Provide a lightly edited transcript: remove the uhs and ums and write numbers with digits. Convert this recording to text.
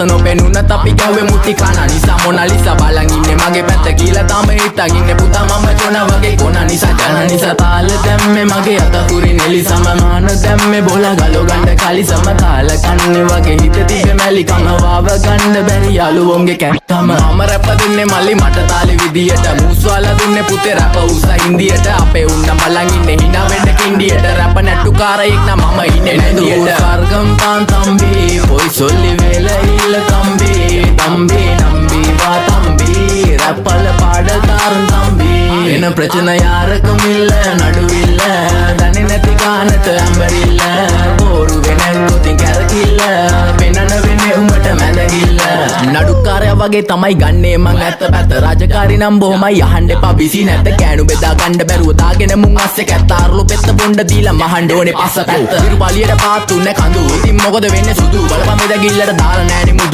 නොපෙනුනත් අපි ගැහුවේ මුට්ටි කන නිසා. මොනාලිසා බලන් ඉන්නේ මගේ පැත්ත කියලා තාම හිතන් ඉන්නේ පුතා මම චොන වගේ කොන නිසා. ජන නිසා තාල දැම්මේ මගේ අත හුරින් එලිසම. මාන දැම්මේ බොල ගලෝ ගන්න කලිසම. තාල කන්නේ වගේ හිත තිබෙ මැලිකම. වාව ගන්න බැරි යාළුවෝන්ගේ කැක්කම. මම රැප දුන්නේ මල්ලි මට තාලෙ විදියට. මූස්වාලා දුන්නේ පුතේ රැප උස ඉන්දියට. අපේ උන්න බලන් ඉන්නේ හිනා වෙන්න කින්ඩියට. රැප නැට්ටුකාරයෙක් නම් මම ඉන්නේ නැන්දියට. ස්වර්ගම් தான் தம்பி, பொய் சொல்லி வேலை இல்ல தம்பி. தம்பி, நம்பி வா தம்பி, ரப்பல பாடல் தாரும் தம்பி. என்ன பிரச்சனை யாருக்கும் இல்ல நடுவில்ல. දන්නේ නැති ගානට ඇඹරිල්ල. බෝරු වෙන කොතින් කැරකිල්ල. පෙන්නන වෙන්නේ උඹට මැදගිල්ල. නඩුකාරයා වගේ තමයි ගන්නේ මං ඇත්ත පැත්ත. රාජකාරි නම් බොහොමයි, අහන්න එපා බිසි නැත්ත. කෑනු බෙදා ගන්න බැරුව දාගෙන මුන් අස්සේ කැත්ත. අරලු පෙත්ත බොණ්ඩ දීලා මහන්න ඕනේ පස්ස පැත්ත. ඉරු පලියට පාත් උන්නේ කඳු, ඉතින් මොකද වෙන්නේ සුදු? බලපන් මෙදගිල්ලට දාලා නෑනේ මුදු.